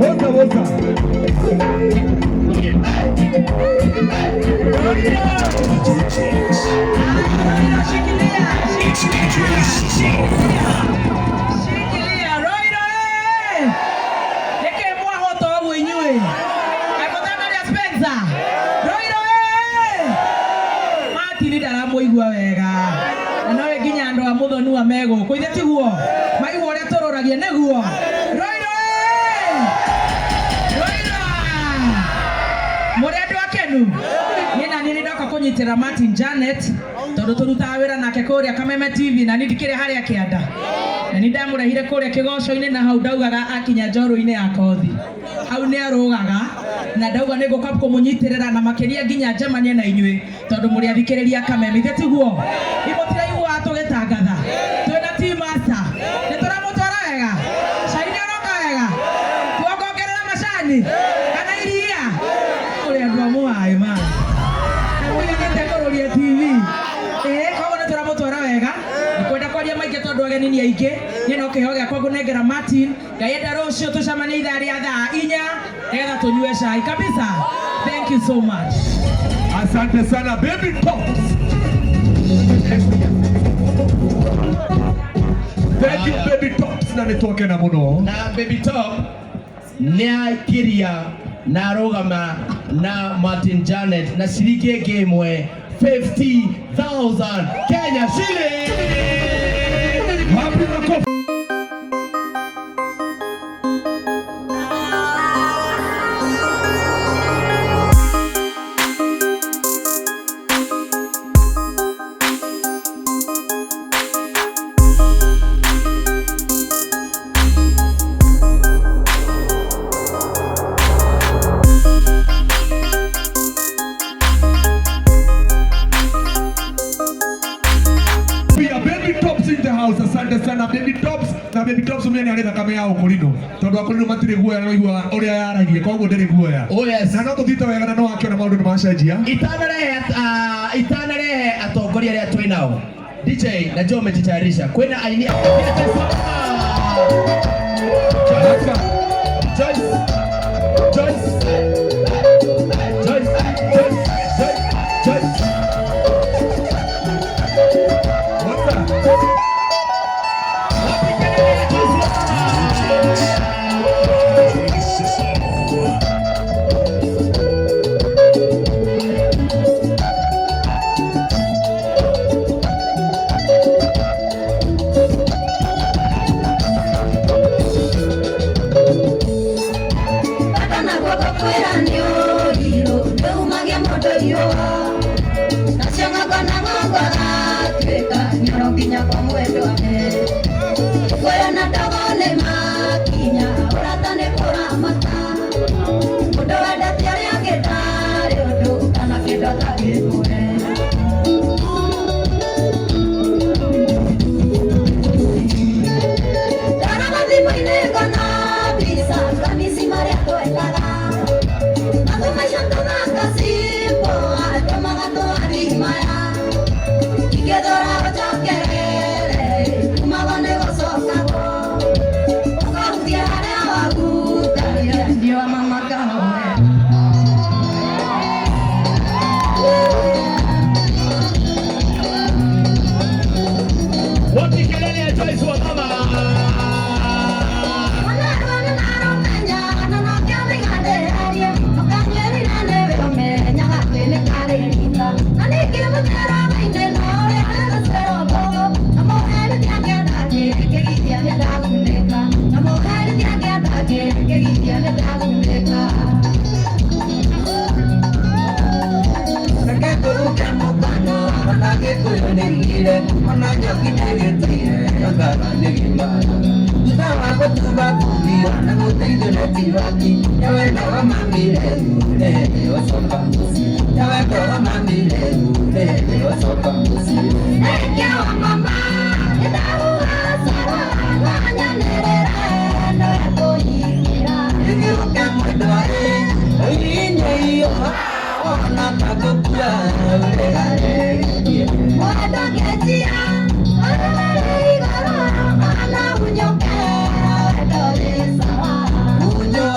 Woza woza. Shikilia, shikilia, shikilia. Shikilia, Roiro, eh! Nĩkĩ mwahota ũguo inyuĩ? Kaĩ mũtanaria Spencer? Roiro, eh! Martin ndaramũigua wega. Na nowe nginya andũ a Mũthonua me gũkũ. Ithe tiguo? Maigua ũrĩa tũrũragia nĩguo? Roiro, eh! Roiro! Mũrĩ andũ akenu? Niĩ na niĩ nĩndoka kũnyitĩra Martin Janet tondũ tũrutaga wĩra nake kũrĩa Kameme TV na niĩ ndikĩrĩ harĩa kĩanda na nĩ ndamũrehire kũrĩa kĩgoco-inĩ na hau ndaugaga akinya njorũ-inĩ ya kothi hau nĩ arũgaga na ndauga nĩ ngũka kũmũnyitĩrĩra na makĩria nginya njemanie na inyuĩ tondũ mũrĩ athikĩrĩria Kameme ithe tiguo imũtiraiguaga tũgĩtangatha twĩna team master nĩ tũramũtwara wega cai nĩ ũroka wega tuongongerera macani kana iria ũrĩ andũ a mũhaĩ ma mũigĩte kũrũria TV ĩĩ koguo nĩ tũramũtwara wega ndikwenda kwaria maingĩ tondũ ageni nĩ aingĩ niĩ no kĩheo gĩakwa ngũnengera Martin Ngai enda rũciũ tũcemanie ithaa rĩa thaa inya nĩgetha tũnyue cai kabisa. Thank you so much. Asante sana baby tops. Thank you baby tops na nĩtwakena mũno. Na baby top nĩ akiria na arũgama na Martin Janet na ciringi ĩngĩ ĩmwe 50,000 Kenya shilling. Happy makofi. Pia baby tops in the house. Asante sana baby tops na baby tops mene arĩ thakame ya ũkũrinũ tondũ akũrinũ matirĩ guoya no igua ũrĩa yaragia koguo ndĩrĩ guoya. Oh yes. Na no tũthiĩte wega na no wakĩona maũndũ nĩ macenjia. Itanarehe itanarehe atongoria arĩa twĩ nao. DJ najua umejitayarisha. Kwĩna aini Acha. Joyce, Joyce, Joyce, Joyce, Joyce, Joyce. What's up? Wapi kelele ya Joyce Wamama? Baba naguo ngũkwĩra nĩ ũrirũ ndĩumagia mũndũ riũa nacio ng'ongo na ng'ongo agatuĩka nyoro nginya kwa mwendwa we kwĩra na ndogo nĩ makinya ũrata nĩ kũramata mũndũ wendete arĩa angĩ ndarĩ ũndũ kana kĩndũ atangĩkũhe. Ndona thimũ-inĩ ngona mbica kamisi marĩa twekaga matũ macio tũthaka simbo atũmaga tũarimaya ingĩthũra ũnjokerere umagwo nĩ gũcokagwo ũkahutia harĩa wahutagia ndiwa mama kahore. Wapi kelele ya Joyce Wamama? Mwendo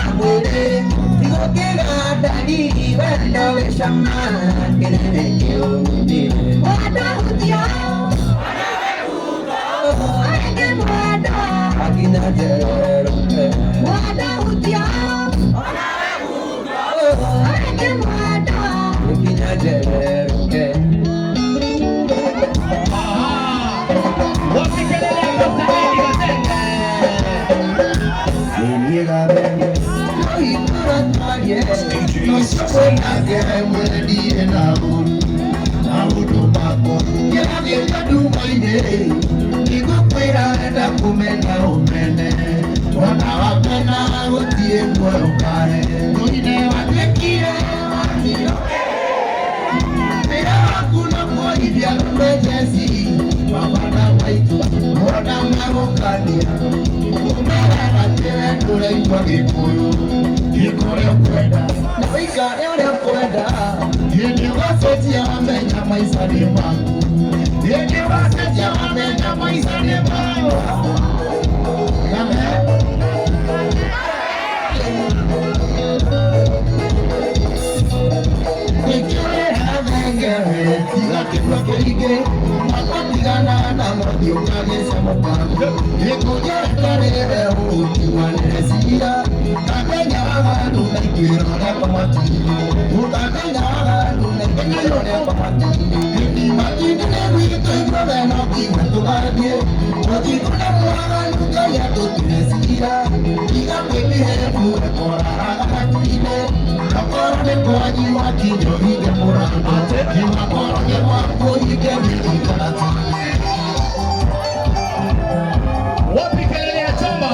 Wapi kelele ya choma?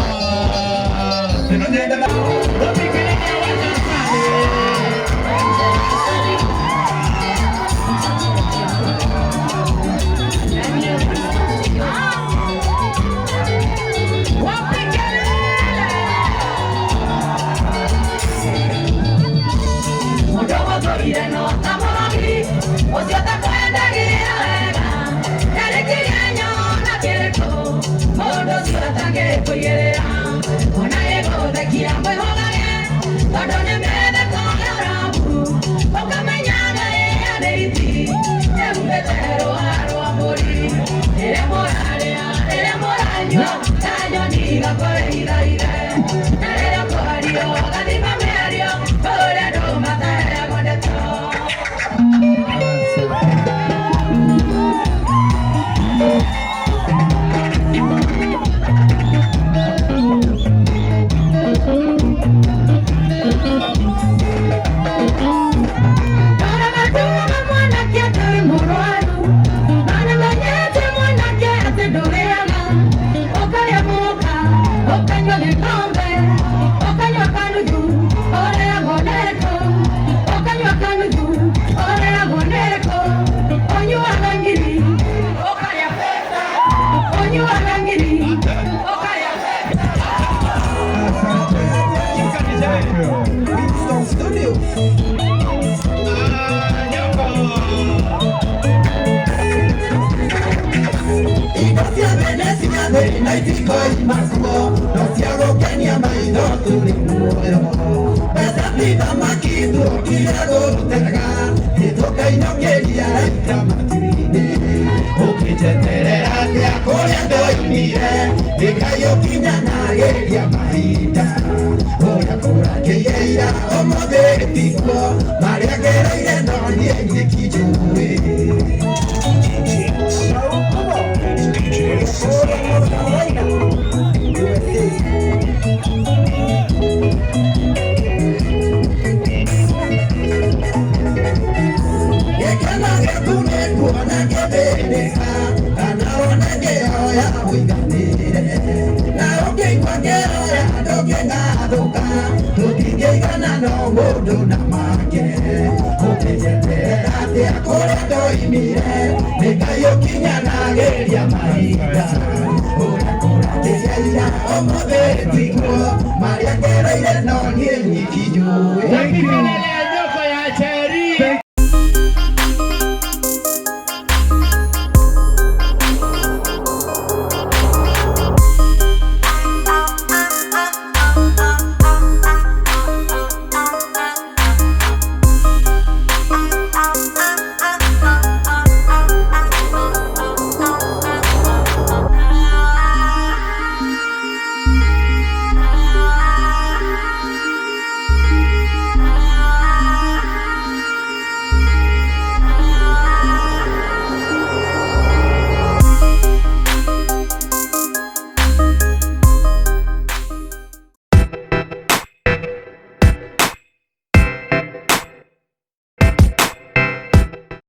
Wapi kelele ya wajasani? Wapi kelele? Mũndũ ũgũtũrire no ta mũrogi, ũcio ũtakwendagia wega. Ndarĩkirie nyona kĩrĩkũ, mũndũ ũcio atangĩkũigĩrĩra. Ona ĩgũthekia mwĩhũgage, tondũ nĩ mĩtheko ya ũrabu. Ũkamenya Ngai arĩ iti, ĩhumbĩte rũa rwa mbũri. Rĩrĩa mũrarĩa, rĩrĩa mũranyua, ta nyoni igakũreithaithe. Na rĩrĩa kwario, gathima mĩario, kũrĩa andũ mataheagwo ndeto. Wapi kelele